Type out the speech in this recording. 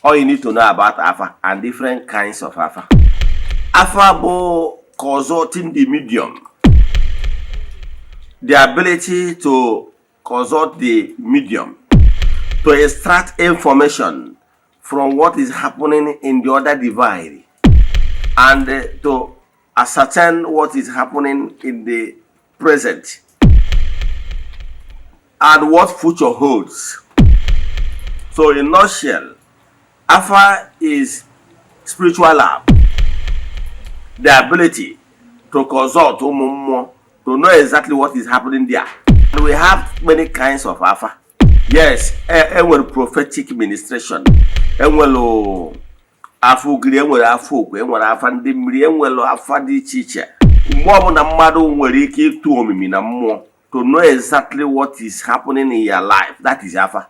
All you need to know about afa and different kinds of afa. Afa bụ consulting the medium, the ability to consult the medium to extract information from what is happening in the other divide and to ascertain what is happening in the present and what future holds. So in nutshell, afa is spiritual lab, the ability to consult ụmụ mmụọ to know exactly what is happening there. And we have many kinds of afa. Yes, enwere prophetic ministration, enwere afa ugiri, enwere afa okwe, enwere afa ndị mmiri, enwere afa dị iche iche. Mgbe ọbụla mmadụ nwere ike ịtụ omimi na mmụọ to know exactly what is happening in your life, that is afa.